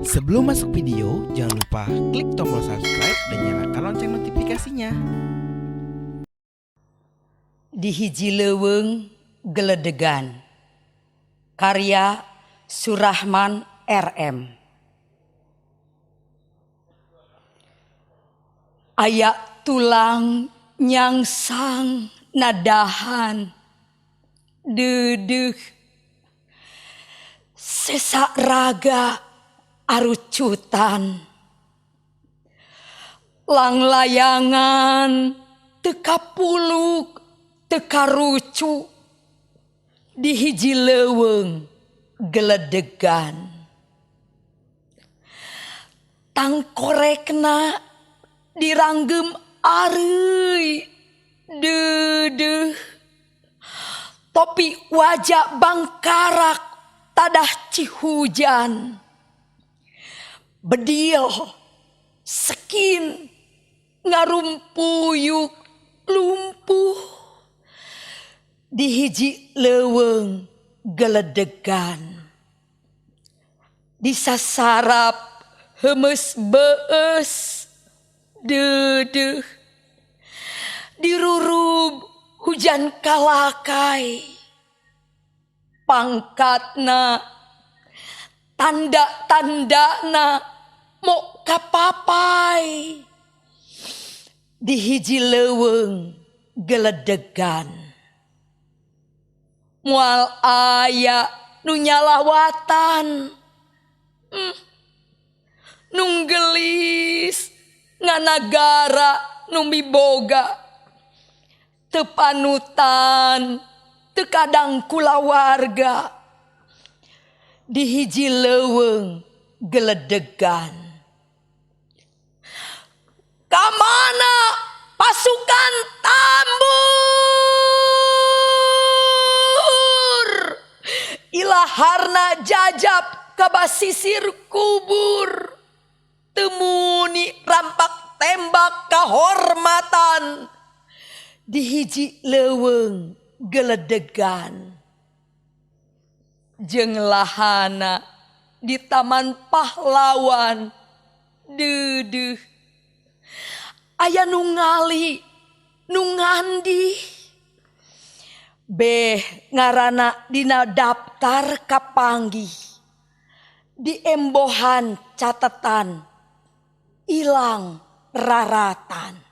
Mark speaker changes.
Speaker 1: Sebelum masuk video, jangan lupa klik tombol subscribe dan nyalakan lonceng notifikasinya.
Speaker 2: Di Hiji Leuweung Geledegan, karya Surahman RM. Aya tulang nyangsang nadahan, deudeuh sesa raga arucutan, langlayangan teu kapuluk teu karucu di hiji leuweung geledegan. Tangkorekna diranggeum areuy, deudeuh topi waja bangkarak tadah cihujan, bedil sekin ngarumpuyuk lumpuh di hiji leuweung geledegan. Disasarap heumeus beueus, deudeuh dirurub hujan kalakai, pangkatna tanda-tandana mok kapapai di hiji leuweung geledegan. Moal aya nu nyalawatan, nu geulis nganagara nu miboga, teu panutan teu kadang kulawarga di hiji leuweung geledegan. Kamana pasukan tambur? Ilaharna jajap ka basisir kubur, teu muni rampak tembak kahormatan di hiji leuweung geledegan. Jeung lahana di Taman Pahlawan, deudeuh aya nu ngali nu ngandih, beh ngaranna dina daftar kapanggih, di embohan catetan ilang raratan.